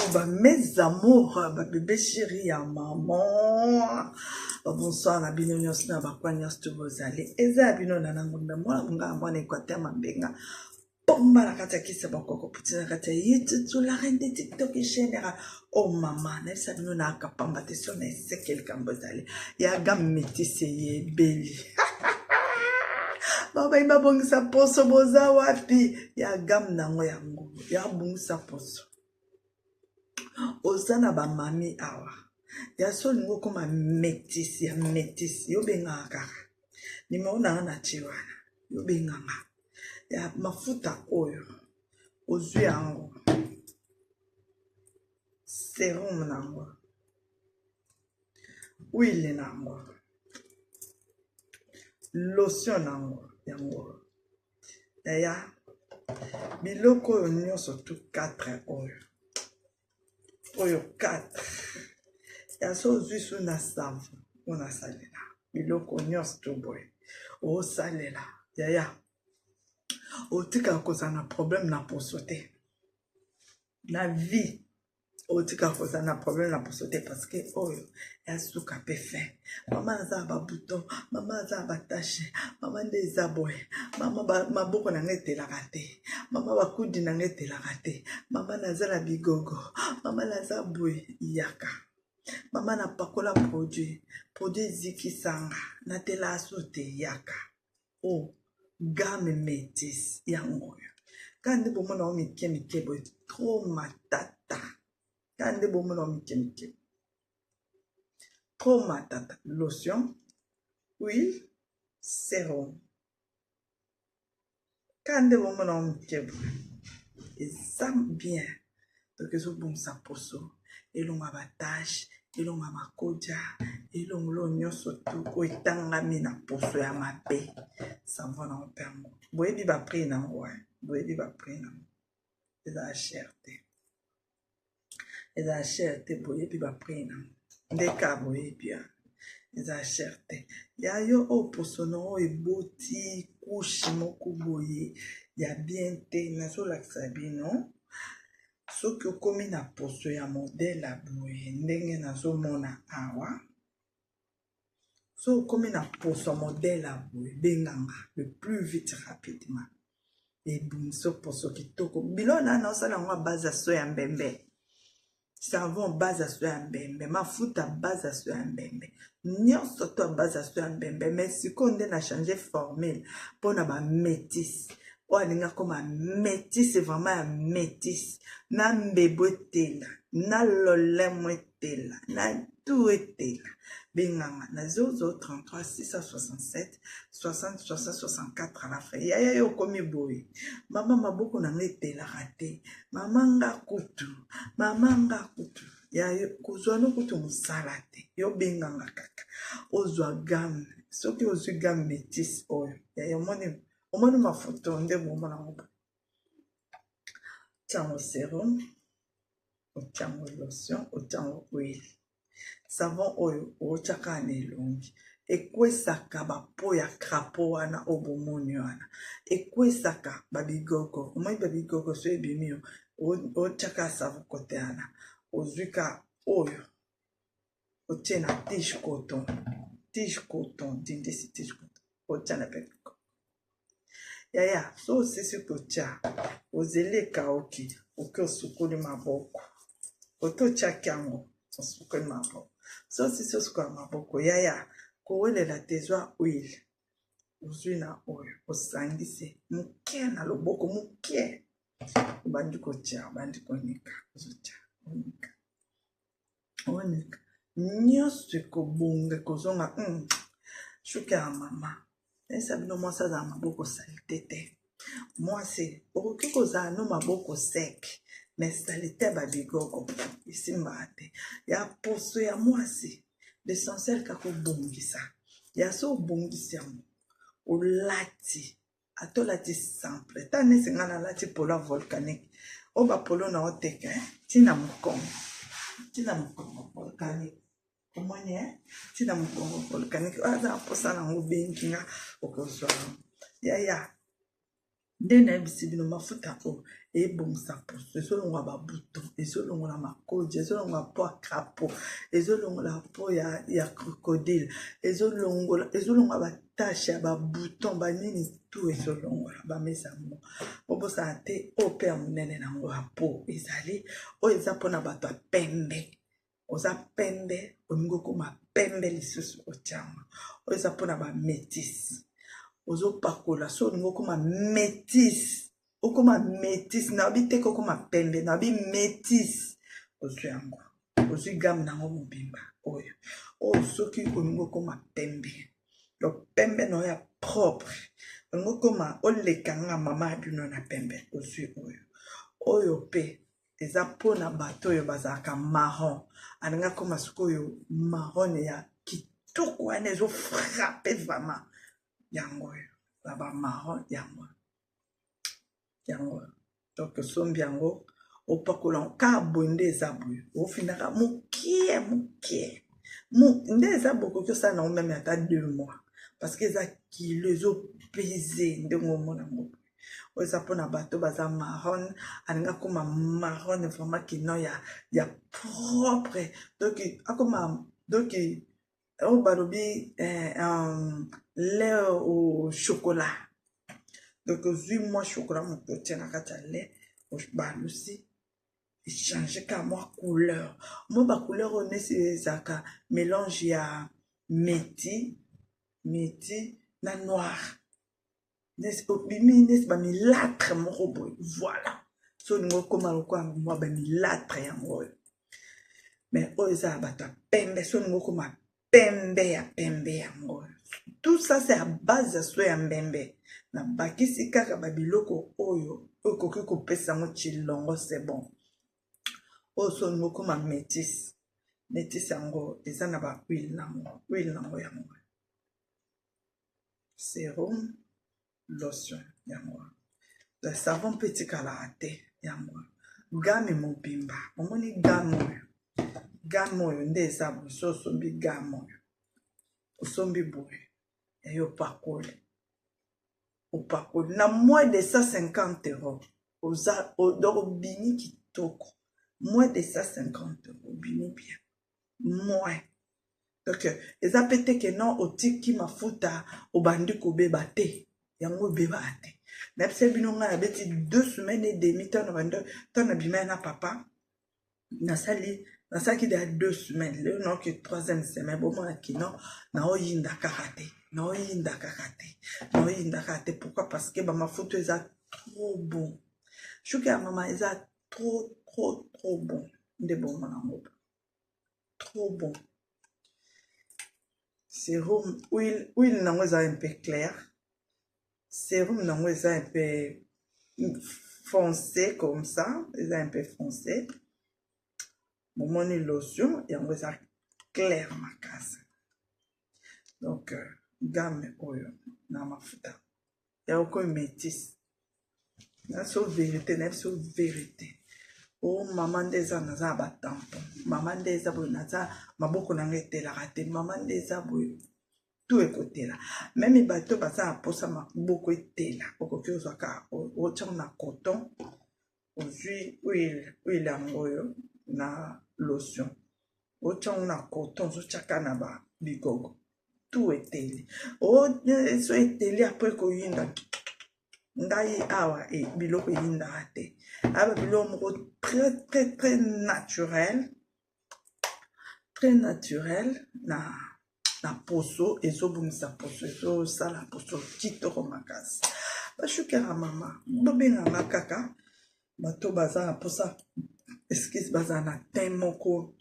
vous, ba mes amours, ba bébé chéri ya maman. Ba bonsoir na bino nyonso na ba coin nyonso to bozali. Eza ya bino na ngombe mwana munga mwana Équateur mabenga. Pomba na kati ya kisa bakoko puti na kati ya YouTube la reine de TikTok général. Oh mama, nayebisa bino na akapamba te so na eseke likambo ezali. Ya gamme métisse yebeli. Babayi babongisa poso boza wapi? Ya gamme nango yango. Ya bongisa poso. Oza na ba mami awa. Ya so olingi okoma métisse ya métisse yo bengaka kaka. Numero na nga na tie wana. Yo benganga. Ya mafuta oyo ozwi yango serum nango huile nango lotion nango yango yaya biloko oyo nyonso tu 4 oyo oyo 4 ya so ozwi su na savon mpona salela biloko nyonso tu boye osalela yaya otikaka kozala na problème na poso te na vie otikaka kozala na problème na poso te parce que oyo ya suka mpe fin. Mama aza na babouton, mama aza na batache, mama nde eza boye, mama maboko na ngai etelaka te, mama bakudi na ngai etelaka te, mama naza na bigogo, mama naza boye, yaka mama napakola produit, produit ezikisanga natela asu te, yaka o gamme métis yango oyo kaka nde bomona yango mike mike boye trop matata, kaka nde bomona yango mike mike trop matata. Lotion, huile, serum, kaka nde bomona yango mike boye eza bien. Donc ezobongisa poso, elonga batache, elonga makodia, elongola oyo nyonso tu oyo etangami na poso ya mabe. Savon nango mpe yango boyebi ba prix nango, boyebi ba prix nango, ezala cher te, ezala cher te, boyebi ba prix nango nde ka boyebi ya ezala cher te. Ya yo oyo poso na oyo eboti couche moko boye ya bien te, nazolakisa bino soki okomi na poso ya modele ya boye ndenge nazomona awa. So okomi na poso ya modele ya boye, benganga le plus vite rapidement, ebongisa poso kitoko. Biloko na naosala yango ya base ya so ya mbembe, savon base ya so ya mbembe, mafuta base ya so ya mbembe, nyonso to ya base ya so ya mbembe. Mais sikoyo nde na change formule mpona ba métis oyo alingi akoma métis vraiment ya métis, na mbebo etela, na lolemo etela, na tu etela. Benganga na 0033 667 60 60 64 à la fin. Yaya yo okomi boye, mama maboko na ngai etelaka te, mama nga kutu, mama nga kutu ya kozwa no kutu mosala te, yo benganga kaka ozwa gamme. Soki ozwi gamme métis oyo yaya, omoni omoni mafuta nde bomona yango, tiango serum, otiango lotion, otiango huile, savon oyo otiaka na elongi ekwesaka bapo ya crapaud wana oyo bomoni wana, ekwesaka babigogo. Omoni babigogo so ebimi yo, otiaka savon kote wana, ozwi ka oyo otie na tige coton, tige coton dindisi, tige coton otia na pe yaya. So osisi kotia, ozeli ekauki, oke osukoli maboko, ote otiaki yango, osukoli maboko. So osisi osukola maboko yaya, kowelela te, zwa huile ozwi na oyo osangisi moke na loboko moke, obandi kotia, obandi konika, ozotia, onika, onika, nyonso ekobonga, ekozonga shuka ya mama. Nayebisa bino, mwasi azala maboko saleté te. Mwasi okoki kozala no maboko sec, mais saleté ya babigogo esimbaka te ya poso ya mwasi. L'essentiel kaka obongisa ya so, obongisi yango, olati ata olati simple ta neti ngai nalati polo ya volcanique oyo, bapolo na oteka ntina mokongo, ntina mokongo volcanique, omoni ntina mokongo volcanique oyo aza na mposa nango, obengi nga, okozwa yaya. Nde nayebisi bino, mafuta oyo ebongisa poso, ezolongwa babouton. Ezolongola makodia, ezolongola po ya crapaud, ezolongola po ya crocodile, ezolongola batache ya babouton, banini tout ezolongola. Bamesa yango, bobosana te. Oyo mpe ya monene nango ya po ezali oyo eza mpona bato ya pembe. Oza pembe, olingi okóma pembe lisusu, otiango. Oyo eza mpona bamétis, ozopakola so olingi okóma métis, okóma métis. Nayebi te kokóma pembe, nayebi métis. Ozwi yango, ozwi gamme nango mobimba oyo. Soki olingi okóma pembe, donc pembe na oyo ya propre, olingi okóma olekanga mama ya bino na pembe, ozwi oyo. Oyo mpe eza mpona bato oyo bazalaka marron, alingi akóma sikoyo marron ya kitoko wana ezofrappe vraiment. Yango oyo na bamarron, yango. Donc osombi yango, opakola kaka boye. Nde eza boye, ofindaka mokie mokie. Nde eza boye, okoki osala nango même ata 2 mois, parce que eza kilo, ezopese ndenge omona yango. Oyo eza mpona bato baza marron, alingi akóma marron vraiment kino ya propre. Donc akóma, donc oyo balobi lait au chocolat. Donc ozwi mwa chocolat moto, otie na kati ya lait, balusi, echange kaka mwa couleur, mwa bacouleur oyo nesi ezalaka mélange ya métis na noir, nesi obimi nesi bamulâtre moko boye. Voilà, so olingi okóma lokola mwa bamulâtre, yango oyo. Mais oyo eza ya bato ya pembe. So olingi okóma pembe ya pembe, yango oyo. Tout ça, c'est à base ya so ya mbembe, nabakisi kaka babiloko oyo okoki kopesa yango chilongo. C'est bon. Oyo so olingi okóma métis, métis yango eza na bahuile nango. Huile nango yango, sérum, lotion yango, savon mpe etikalaka te. Yango gamme mobimba. Omoni gamme oyo, gamme oyo nde eza boye. So osombi gamme oyo, osombi boye, eyo opakoli, opakoli na moins de 150 euros, oza donc obimi kitoko. Moins de 150 euros, obimi bien. Moins, donc eza mpe te ke non, otiki mafuta obandi kobeba te. Yango ebebaka te. Nayebisa bino, ngai nabeti 2 semaines et demi ntango bando, ntango nabimai na papa. Nasali, nasalaki deya 2 semaines, lelo naoki troisième semaine. Bomona kino naoyinda kaka te, naoyinda kaka te, naoyinda kaka te. Pourquoi? Parce que bamafuta eza trop bon. Shuka ya mama eza trop trop trop bon. Nde bomona yango, trop bon. Sérum, huile, huile nango eza un peu clair, sérum nango eza un peu foncé comme ça, eza un peu foncé. Bomoni lotion yango eza clair makasi. Donc gamme oyo na mafuta ya okomi métis na so vérité na biso, vérité o mama nde eza. Naza na batampon, mama nde eza boye, naza maboko na ngai etelaka te, mama nde eza boye, tu ekotela. Même bato baza na mposa maboko etela, okoki ozwaka, otiango na coton, ozwi huile, huile yango oyo na lotion, otiango na coton, ozotiaka na babigogo, tu eteli. So eteli, après koyinda. Ngai awa e, biloko eyindaka te. Aya biloko moko très très très naturel, très naturel na poso. Ezobongisa poso, ezosala poso kitoko makasi. Bashukera mama, bobenganga kaka. Bato baza na mposa, excuse, baza na teint moko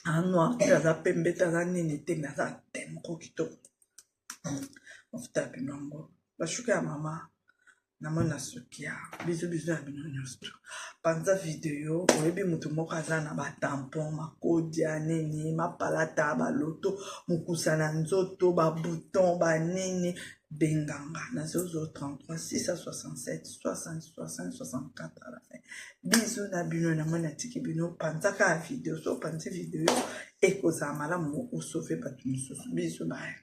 anoir te, aza pembe te, aza nini te, mais aza teint moko kitoko, mafuta ya bino yango. Bashuka ya mama, namoni na suki ya bizu bizu ya bino nyonso. Panza video. Oyebi motu moko aza na batampon, makodia, nini, mapalata, baloto, mokusa na nzoto, babouton, banini, benganga na 0033 667 60 60 64 à la fin. Bizu na bino, namoni atiki bino. Panzaka ya video, so opanzi video ekozala malamu, osauve bato mosusu. Bizu, baye.